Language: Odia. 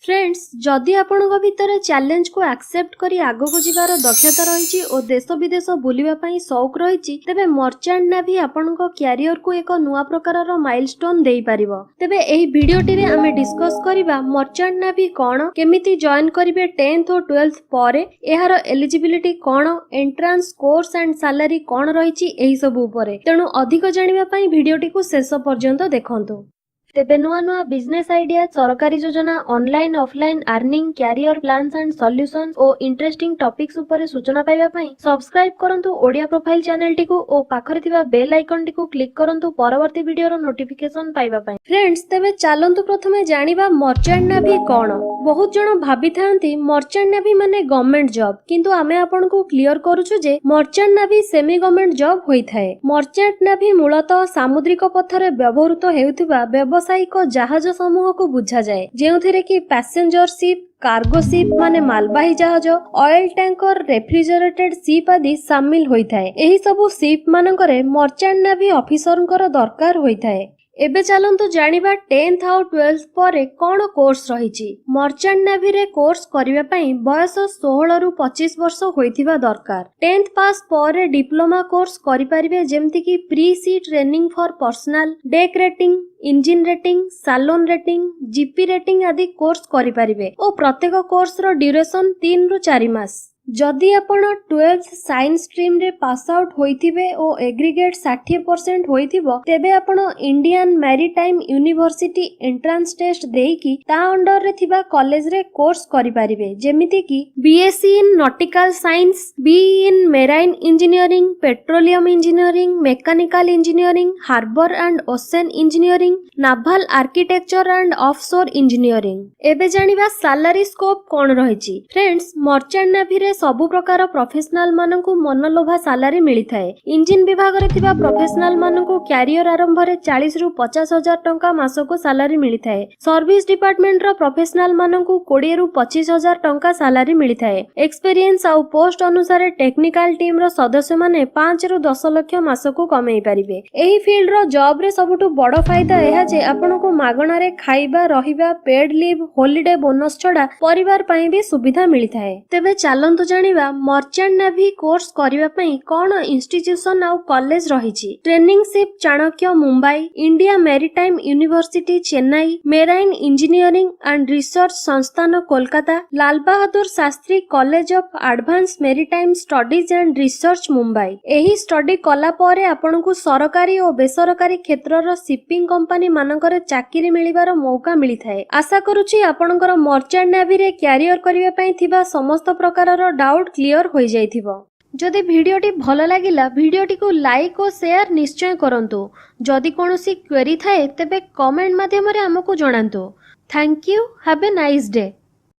ଫ୍ରେଣ୍ଡସ୍, ଯଦି ଆପଣଙ୍କ ଭିତରେ ଚ୍ୟାଲେଞ୍ଜକୁ ଆକ୍ସେପ୍ଟ କରି ଆଗକୁ ଯିବାର ଦକ୍ଷତା ରହିଛି ଓ ଦେଶ ବିଦେଶ ବୁଲିବା ପାଇଁ ସଉକ ରହିଛି, ତେବେ ମର୍ଚାଣ୍ଟ ନାଭି ଆପଣଙ୍କ କ୍ୟାରିୟରକୁ ଏକ ନୂଆ ପ୍ରକାରର ମାଇଲଷ୍ଟୋନ ଦେଇପାରିବ। ତେବେ ଏହି ଭିଡିଓଟିରେ ଆମେ ଡିସ୍କସ୍ କରିବା ମର୍ଚାଣ୍ଟ ନାଭି କ'ଣ, କେମିତି ଜଏନ୍ କରିବେ 10th ଓ 12th ପରେ, ଏହାର ଏଲିଜିବିଲିଟି କ'ଣ, ଏଣ୍ଟ୍ରାନ୍ସ, କୋର୍ସ ଆଣ୍ଡ ସାଲାରୀ କ'ଣ ରହିଛି, ଏହି ସବୁ ଉପରେ। ତେଣୁ ଅଧିକ ଜାଣିବା ପାଇଁ ଭିଡିଓଟିକୁ ଶେଷ ପର୍ଯ୍ୟନ୍ତ ଦେଖନ୍ତୁ। ତେବେ ନୂଆ ନୂଆ ବିଜନେସ୍ ଆଇଡିଆ, ସରକାରୀ ଯୋଜନା, online offline earning, career plans and solution O interesting topics ଉପରେ ସୂଚନା ପାଇବା ପାଇଁ ସବସ୍କ୍ରାଇବ କରନ୍ତୁ ଓଡ଼ିଆ ପ୍ରୋଫାଇଲ ଚ୍ୟାନେଲଟିକୁ ଓ ପାଖରେ ଥିବା ବେଲ୍ ଆଇକନଟିକୁ କ୍ଲିକ୍ କରନ୍ତୁ ପରବର୍ତ୍ତୀ ଭିଡିଓର ନୋଟିଫିକେସନ ପାଇବା ପାଇଁ। ଫ୍ରେଣ୍ଡସ୍, ତେବେ ଚାଲନ୍ତୁ ପ୍ରଥମେ ଜାଣିବା ମର୍ଚାଣ୍ଟ ନାଭି କ'ଣ। ବହୁତ ଜଣ ଭାବିଥାନ୍ତି ମର୍ଚାଣ୍ଟ ନାଭି ମାନେ ଗଭର୍ଣ୍ଣମେଣ୍ଟ ଜବ୍, କିନ୍ତୁ ଆମେ ଆପଣଙ୍କୁ କ୍ଲିୟର କରୁଛୁ ଯେ ମର୍ଚାଣ୍ଟ ନାଭି ସେମି ଗଭର୍ଣ୍ଣମେଣ୍ଟ ଜବ୍ ହୋଇଥାଏ। ମର୍ଚାଣ୍ଟ ନାଭି ମୂଳତଃ ସାମୁଦ୍ରିକ ପଥରେ ବ୍ୟବହୃତ ହେଉଥିବା ବ୍ୟବସାୟିକ ଜାହାଜ ସମୂହକୁ ବୁଝାଯାଏ, ଯେଉଁଥିରେ କି ପ୍ୟାସେଞ୍ଜର ସିପ୍, କାର୍ଗୋ ସିପ୍ ମାନେ ମାଲବାହୀ ଜାହାଜ, ଅଏଲ ଟ୍ୟାଙ୍କର, ରେଫ୍ରିଜରେଟେଡ ସିପ୍ ଆଦି ସାମିଲ ହୋଇଥାଏ। ଏହି ସବୁ ସିପ୍ ମାନଙ୍କରେ ମର୍ଚାଣ୍ଟ ନାଭି ଅଫିସରଙ୍କର ଦରକାର ହୋଇଥାଏ। ଏବେ ଚାଲନ୍ତୁ ଜାଣିବା 10th ଆଉ 12th ପରେ କ'ଣ କୋର୍ସ ରହିଛି। ମର୍ଚାଣ୍ଟ ନାଭିରେ କୋର୍ସ କରିବା ପାଇଁ ବୟସ 16ରୁ 25 ବର୍ଷ ହୋଇଥିବା ଦରକାର। 10th pass ପରେ ଡିପ୍ଲୋମା କୋର୍ସ କରିପାରିବେ, ଯେମିତିକି pre sea training for personnel, deck rating, engine rating, saloon rating, GP rating ଆଦି କୋର୍ସ କରିପାରିବେ ଓ ପ୍ରତ୍ୟେକ କୋର୍ସର ଡ୍ୟୁରେସନ 3ରୁ 4 ମାସ। ଯଦି ଆପଣ 12th science ଷ୍ଟ୍ରିମ୍ରେ ପାସ୍ ଆଉଟ୍ ହୋଇଥିବେ ଓ ଏଗ୍ରିଗେଟ୍ 60% ହୋଇଥିବ, ତେବେ ଆପଣ Indian maritime university entrance test ଦେଇକି ତା ଅଣ୍ଡରରେ ଥିବା କଲେଜରେ କୋର୍ସ କରିପାରିବେ, ଯେମିତିକି BSc in nautical science, BE in marine engineering, petroleum engineering, mechanical engineering, harbour and ocean engineering, naval architecture and offshore engineering। ଏବେ ଜାଣିବା ସାଲାରୀ ସ୍କୋପ କ'ଣ ରହିଛି। ଫ୍ରେଣ୍ଡସ୍, ମର୍ଚାଣ୍ଟ ନାଭିରେ ସବୁ ପ୍ରକାର ପ୍ରଫେସନାଲ ମାନଙ୍କୁ ମନଲୋଭା ସାଲାରୀ ମିଳିଥାଏ। ଇଞ୍ଜିନ ବିଭାଗରେ ଥିବା ପ୍ରଫେସନାଲ ମାନଙ୍କୁ କ୍ୟାରିୟର ଆରମ୍ଭରେ 40ରୁ 50 ହଜାର ଟଙ୍କା ମାସକୁ ସାଲାରୀ ମିଳିଥାଏ। ସର୍ଭିସ ଡିପାର୍ଟମେଣ୍ଟର ପ୍ରଫେସନାଲ ମାନଙ୍କୁ 20ରୁ 25 ହଜାର ଟଙ୍କା ସାଲାରୀ ମିଳିଥାଏ। ଏକ୍ସପେରିଏନ୍ସ ଆଉ ପୋଷ୍ଟ ଅନୁସାରେ ଟେକ୍ନିକାଲ ଟିମ୍ର ସଦସ୍ୟମାନେ 5ରୁ 10 ଲକ୍ଷ ମାସକୁ କମେଇ ପାରିବେ। ଏହି ଫିଲ୍ଡର ଜବ୍ରେ ସବୁଠୁ ବଡ଼ ଫାଇଦା ଏହା ଯେ ଆପଣଙ୍କୁ ମାଗଣାରେ ଖାଇବା, ରହିବା, ପେଡ୍ ଲିଭ୍, ହୋଲିଡେ ବୋନସ୍ ଛଡା ପରିବାର ପାଇଁ ବି ସୁବିଧା ମିଳିଥାଏ। ତେବେ ଚାଲନ୍ତୁ ଜାଣିବା ମର୍ଚାଣ୍ଟ ନାଭି କୋର୍ସ କରିବା ପାଇଁ କ'ଣ ଇନଷ୍ଟିଚ୍ୟୁସନ ଆଉ କଲେଜ ରହିଛି। Training ship Chanakya Mumbai, India maritime university Chennai, marine engineering and research ସଂସ୍ଥାନ Kolkata, Lal Bahadur Shastri college of advance maritime studies and research, Mumbai. ଏହି ଷ୍ଟଡି କଲା ପରେ ଆପଣଙ୍କୁ ସରକାରୀ ଓ ବେସରକାରୀ କ୍ଷେତ୍ରର ସିପିଂ କମ୍ପାନୀ ମାନଙ୍କରେ ଚାକିରି ମିଳିବାର ମୌକା ମିଳିଥାଏ। ଆଶା କରୁଛି ଆପଣଙ୍କର ମର୍ଚାଣ୍ଟ ନାଭିରେ କ୍ୟାରିୟର କରିବା ପାଇଁ ଥିବା ସମସ୍ତ ପ୍ରକାରର ଡାଉଟ୍ କ୍ଲିୟର ହୋଇଯାଇଥିବ। ଯଦି ଭିଡିଓଟି ଭଲ ଲାଗିଲା, ଭିଡିଓଟିକୁ ଲାଇକ୍ ଓ ସେୟାର ନିଶ୍ଚୟ କରନ୍ତୁ। ଯଦି କୌଣସି କ୍ୱେରି ଥାଏ, ତେବେ କମେଣ୍ଟ ମାଧ୍ୟମରେ ଆମକୁ ଜଣାନ୍ତୁ। Thank you, have a nice day.